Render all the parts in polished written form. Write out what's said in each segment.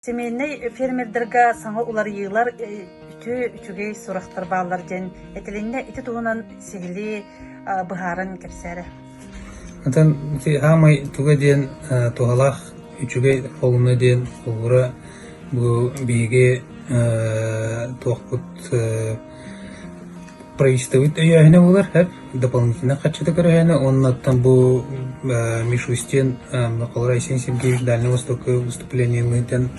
Семейнэй фермердэргэ саҥа уларыйыылар үтүө үчүгэй сурахтар бааллар диэн этилиннэ. Ити туһунан сиһилии быһааран кэпсээрэ. Атын ити аамай туга диэн туһалаах үчүгэй холуна диэн холобура бу биһиги туохпут Правительствобыт өйөөһүнэ буолар, сөп. Дополнительно харчыта көрөһүнэ уонна оттон бу Мишустин холобура Айсен Сергеевич Дальнай Востокка выступлениелыытын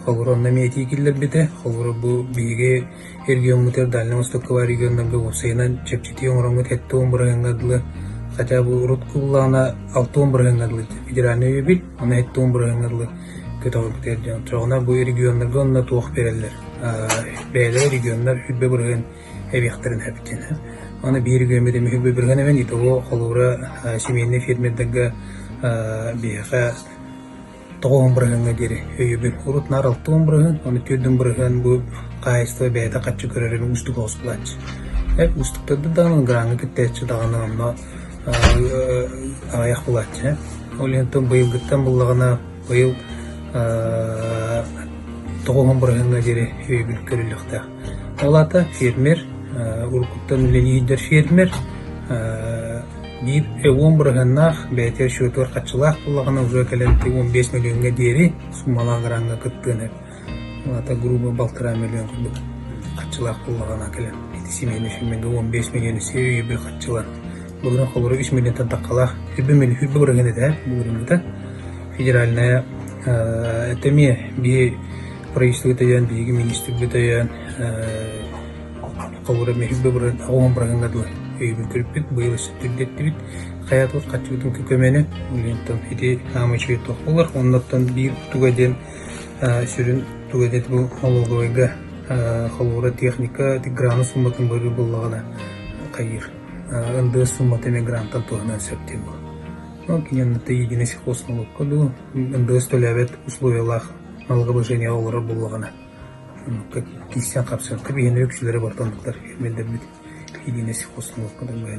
холобура онно эмиэ этии киллэрбитэ. Холобура бу биһиги региоммутугар Дальнай Востокка баар регионнарга уопсайынан чэпчэтии оҥороҥҥут 70 бырыһыаҥҥа дылы хотя бы урут кууллаҕына 60 бырыһыаҥҥа дылы федеральнай өйөбүл, ону 70 бырыһыаҥҥа дылы көтөҕүлбүтэ диэн. Оччоҕуна бу регионнарга онно туох биэрэллэр? Бэйэлэрэ регионнар 20 бырыһыан эбиэхтэрин сөп диэн. Аны биир үгүөммүт эмиһи бырыһан эбэн итого холобура семейный фермердэргэ биһиэхэ 90 бырыһыаҥҥа диэри өйөбүл. Урут наар 60 бырыһыан, оны 40 бырыһыан бу хаһаайыстыба бэйэтэ харчы көрөрүн уустук оҕус булааччы. Эп уустуктарды даҕаны граҥҥа кыттааччы даҕаны онно аҕыйах булааччы. Ол иһин быйылгыттан буллаҕына быйыл 90 бырыһыаҥҥа диэри өйөбүл көрүллүөхтээх. Ол аата фермер, уруккуттан үлэлиир фермер биир 10 бырыһыаннаах бэйэтэ счетугар харчылаах буоллаҕына уже кэлэн 15 миллиоҥҥа диэри суммалаах граҥҥа кыттыан сөп. Ол аата грубо балтараа миллион курдук харчылаах буоллаҕына кэлэн ити семейный фермергэ 15 миллион өйөбүл харчылар. Былырыын холобура 3 миллионтан таххалаах 20 бырыһыан этэ былырыыҥҥыта федеральная это эмиэ биһи правительство өйөөн, биһиги министрбит өйөөн, холобура миһик бырыһын оҕом бырыһыҥҥа дылы өйөбүл көрүппүт, быйыл өссө түрдэттибит. Хайаатыбыт хаччыбытын көмөнү, онтон ити аамай үчүгэй туох буолар. Оннуттан биир туга диэн сүрүн туга диэн бу налоговайга холобура техника граны сумматын бары буоллаҕына хайыыр. НДС суммата эмиэ грантан туһанан сөп диэн буолар. Ну, кини оннута единый сельхозналогка дуу, НДС төлөөбөт условиялаах налогообложение олорор буоллаҕына киирсэн хапсыахха биһиэнэ үксүлэрэ бортоннуктар фермердэрбит единый сельхозналогка дылы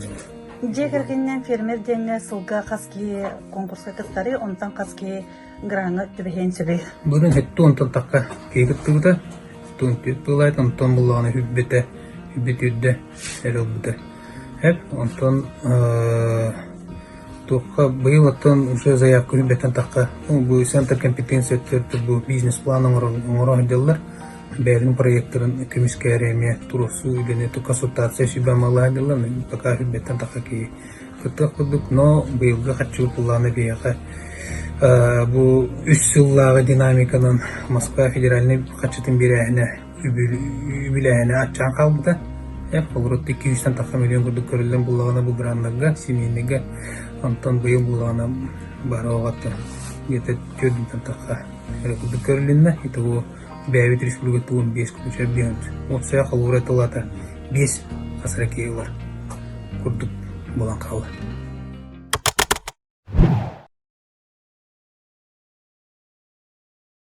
Дьиэ кэргэнинэн фермер диэҥҥэ сылга хас киһи конкурска кыттарый, онтон хас киһи граҥҥа түбэһиэн сөбүй? Быдан сэттэ уонтан тахха киһи кыттыбыта, түөрт быылаайт, онтон буллаҕына үрбэтэ, үрбэт үрдэ эрэ ылбыта. Эп, онтон Туохха быйыл оттон уже заявка үрбэттэн тахха бу центр компетенция өттүгэр бу бизнес-план оҥоро сылдьаллар. Бэйэлэрин проектарын көмүскээри эмиэ туруорсуу үлэни консультация сүбэ-амалаһа сылдьаллар. Пока үрбэттэн тахха киһи кыттыах курдук. Но быйылгы харчыбыт былаана биһиэхэ бу үс сыллааҕы динамиканан Москва федеральнай харчытын биэрээһинэ үбүлээһинэ аччаан хаалбыта. Холобура, 200-тэн тахса миллион курдук көрүллэн буллаҕына бу граннарга, семейныйга, онтон быйыл буллаҕына бары оҕото где-то 4 тахса эрэ курдук көрүлүннэ. Итого бэйэбит республика тугун 5 куча биэн уопсайа холобура тылата 5 хас эрэ киһи ылар курдук буолан хаалла.